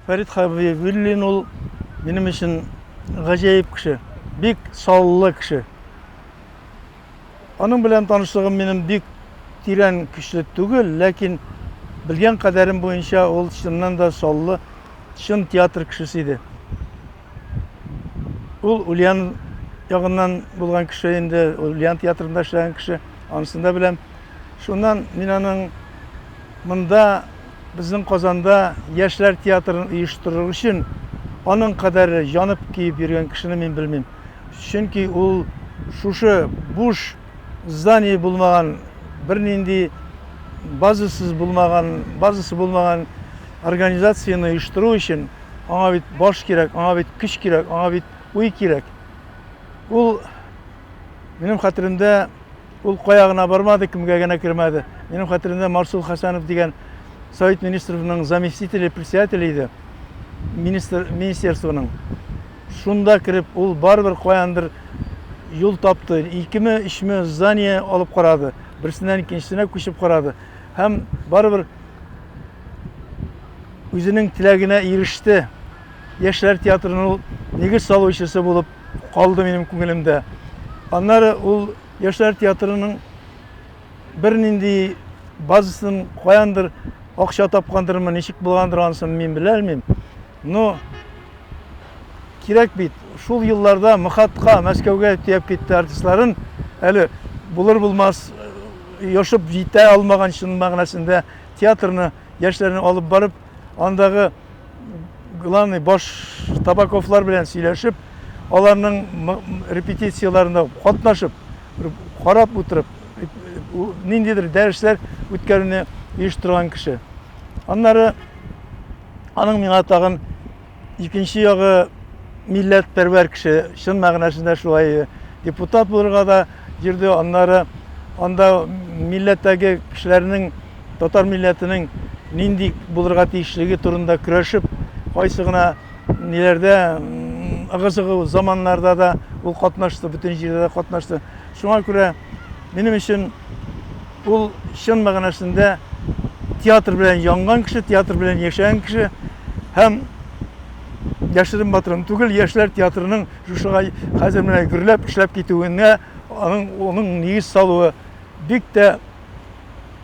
Фәрит Хәбибуллин ул минем өчен гаҗәеп кеше, бик саллы кеше. Аның белән танышлыгым минем бик тирән көчле түгел, ләкин белгән кадәрем буенча ул чыннан да саллы, чын театр кешесе иде. Ул Ульян ягыннан булган кеше инде, Ульян театрында эшләгән кеше, анысын да беләм. Шуннан мин аның монда безнең Казанда яшьләр театрын оештырыр өчен аның кадәр янып көеп йөргән кешене мин белмим. Чөнки ул шушы буш здание булмаган, бернинди базасыз булмаган, базасы булмаган организацияне оештыру өчен аңа бит баш кирәк, аңа бит көч кирәк, аңа бит уй кирәк. Ул минем хәтеремдә Ул кая гына бармады, кемгә генә кермәде. Минем хәтеремдә Марсул Хәсәнов дигән Совет министрының заместителе, председателе иде. Министр, министерствоның. Шунда кереп, ул барыбер каяндыр юл тапты. Икеме, өчме здание алып карады. Берсеннән икенчесенә күчеп карады. Һәм барыбер үзенең теләгенә иреште. Яшьләр театрының ул нигез салучысы булып калды минем күңелемдә. Аннары ул Яшьләр театрының бернинди базасын каяндыр акча тапкандырмы, ничек булгандыр, анысын мин белә алмыйм. Но кирәк бит, шул елларда МХАТка, Мәскәүгә төяп китте артистларын, әле булыр-булмас йошып җитә алмаган чын мәгънәсендә театрны, яшьләрне алып барып, андагы главный баш Табаковлар белән сөйләшеп, аларның репетицияләрендә катнашып, карап утырып, ниндидер дәресләр үткәрүне оештырган кеше. Аннары аның миңа тагын икенче ягы милләтпәрвәр кеше, чын мәгънәсендә шулай депутат булырга да йөрде. Аннары анда милләттәге кешеләрнең татар милләтенең нинди булырга тиешлеге турында көрәшеп, кайсы гына ниләрдә ыгы-зыгы заманнарда да ул катнашты, бөтен җирдә дә катнашты. Шуңа күрә минем өчен ул чын мәгънәсендә театр белән янган кеше, театр белән яшәгән кеше һәм яшерен батырын түгел, яшьләр театрының шушыга хәзер менә гөрләп эшләп китүенә аның, оның нигез салуы бик тә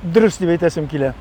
дөрес дип әйтәсем килә.